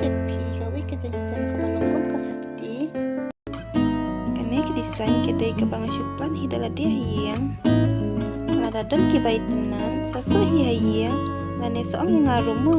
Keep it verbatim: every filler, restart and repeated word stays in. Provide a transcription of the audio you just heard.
tip hi kawei ka jaiñsem kaba long kum ka sapti. Kane ka design ka dei kaba nga shu plan hi da lade ha ïing. Lada don kiba itynnad, sa shu hi ha ïing, lane sa ong ïa nga ruh mo.